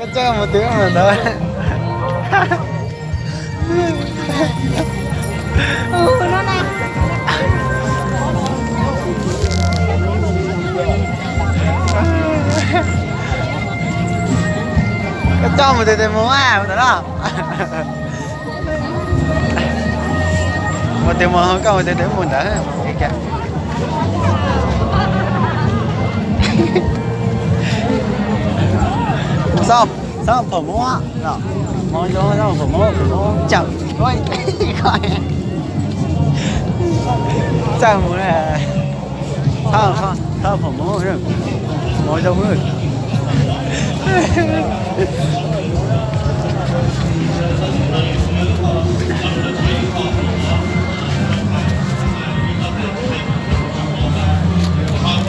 Koj coj mus twg mus ntawd. Koj coj mus twg tes mus mus ntawd no. Mus twg mus, koj mus twg tes mus ntawd. Xob, xob phom muab, mov zoo xob phom muab, phom muab tsaws, tsaws mus. Thab, thab phom muab, mov zoo.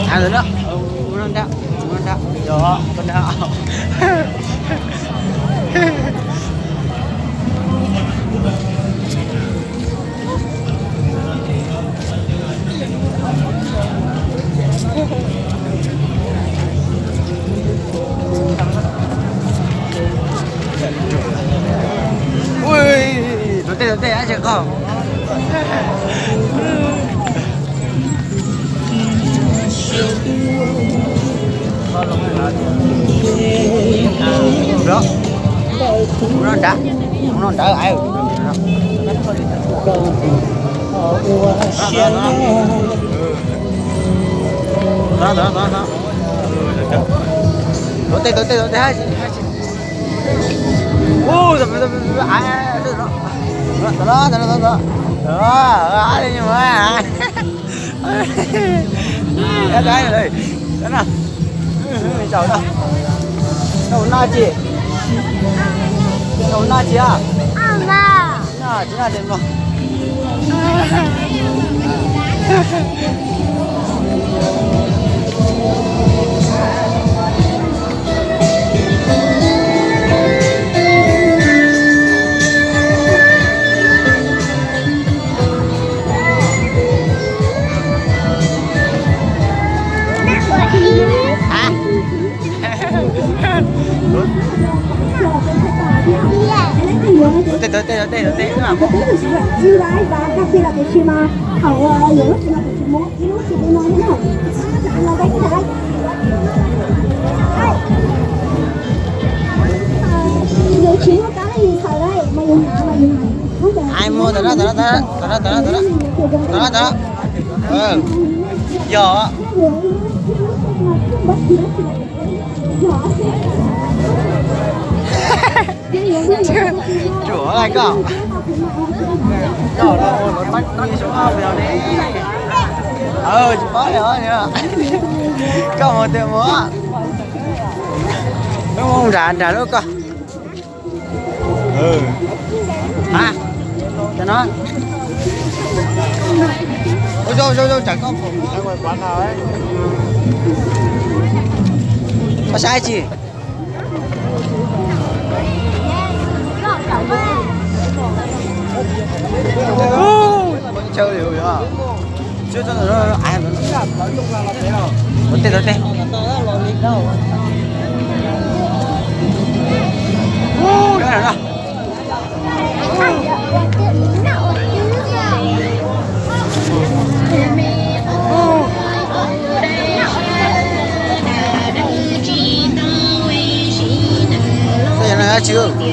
Ntawd na, ua no nrab, ua no nrab, yog koj nrab. Ua, tuav tej, tuav tej, dab tsi qhov. Ub no nrad, ub no nrad. Tuav tej, tuav tej, tuav tej. Ub, Tuav tej, tuav tej, tuav tej, tuav tej. Ai muab, tawm na, tawm na, tawm na, tawm na, tawm na, tawm na. Yog. Tsuam lawm koj. Koj los ua lov teb li sub li ne. Tsis paub li os. Koj mus twg mus? Lub nrad nrad lub koj. Ha, cov no. Ua zoo zoo zoo tsam koj pom. Koj saib tsi. Tuav tej, tuav tej. Tsis